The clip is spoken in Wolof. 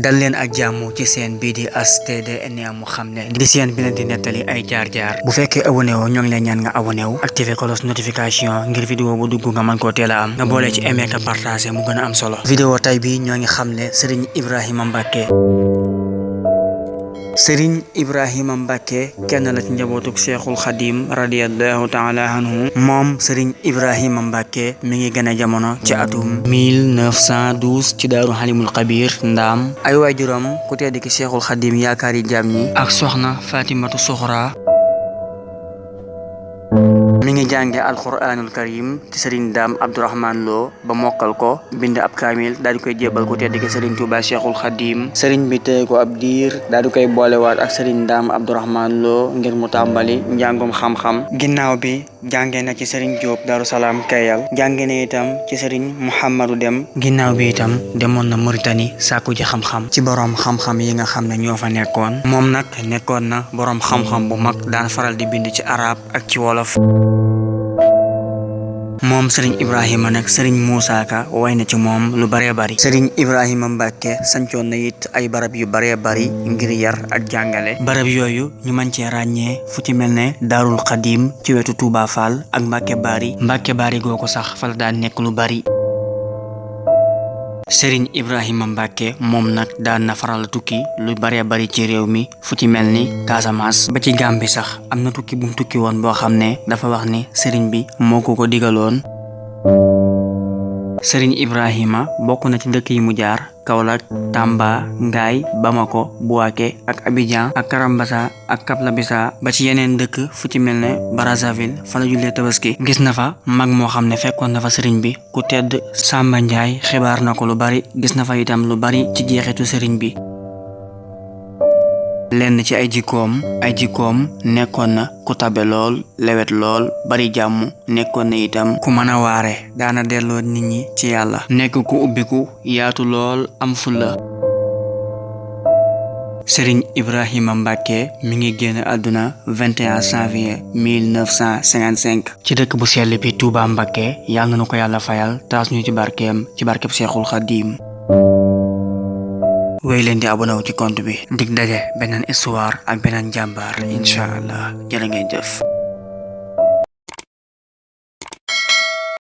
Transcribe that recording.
dal leen ak jàmm ci seen bii di HTDNA mu xam ne di seen bi leen di nettali ay jaar-jaar. Bu fekkee abonné woo ñoo ngi leen ñaan nga abonné wu activé cloche notification ngir vidéo bu dugg nga mën koo teel a am nga boole ci aimé ka partagé mu gën a am solo. Vidéo tay bi ñoo ngi xam ne Serigne Ibrahima Mbacke. Serigne Ibrahima Mbacke kenn la ci njabootuk Cheikhul Khadim radiyallahu taala anhu. moom Serigne Ibrahima Mbacke mi ngi gën a jamono ci atum 1912 ci daaru Halimul Kabir ndaam. ay waajuram ku tedd ki Cheikhul Khadim yaakaari jaam ñi ak soxna Fatimatu Suxra mi ngi jànge alquranul karim ci Serigne Dame Abdourahmane Lo ba mokkal ko bind ab kaamil daal di koy jébal ku tedd ki Serigne Touba Cheikhul Khadim. Serigne bi téye ko ab diir daal di koy boolewaat ak Serigne Dame Abdourahmane Lo ngir mu tàmbali njàngum xam-xam. ginnaaw bi jànge na ci Serigne Diop Darou Salaam Kayal jànge na itam ci Serigne Mouhamadou Dem. ginnaaw bi itam demoon na Mauritanie sàkku ji xam-xam ci borom xam-xam yi nga xam ne ñoo fa nekkoon. moom nag nekkoon na borom xam-xam bu mag daan faral di bind ci arab ak ci wolof. moom Serigne Ibrahima nag Serigne Moussa Ka way na ci moom lu bëree bëri. Serigne Ibrahima Mbacke sancoon na it ay barab yu bëree bëri ngir yar ak jàngale. barab yooyu ñu mën cee ràññee fu ci mel ne Daarul Xadim ci wetu Touba Fall ak Mbacke Bari googu sax fa la daan nekk lu bëri. Serigne Ibrahima Mbacke moom nag daan na faral tukki lu bëree bëri ci réew mi fu ci mel ni Casamance ba ci Gambie sax am na tukki bu mu tukki woon boo xam ne dafa wax ni Serigne bi moo ko digaloon. Serigne Ibrahima bokk na ci dëkk yi mu jaar Kaolack, Tamba, Ngaay, Bamako, Bouaké ak Abidjan ak Karambasa ak Kaplabissa ba ci yeneen dëkk fu ci mel ne Brazzaville fa la jullee Tabaski. gis na fa mag moo xam ne fekkoon na fa Serigne bi ku tedd Samba Ndiaye xibaar na ko lu bari. gis na fa itam lu bari ci jeexitu Serigne bi. lenn ci ay jikkoom nekkoon na ku tabe lool lewet lool bari jàmm nekkoon na itam ku mën a waare daana delloo nit ñi ci yàlla nekk ku ubbiku yaatu lool am fulla. Serigne Ibrahima Mbacke mi ngi génn àdduna 21 janvier 1955 ci dëkk bu sell bi Touba Mbacke. yàlla na ko yàlla fayal taas ñu ci barkeem ci barkeb Cheikhul Khadim. wéy leen di abonné wu ci compte bi dig daje beneen histoire ak beneen jàmbaar incha allah jërë ngeen jëf.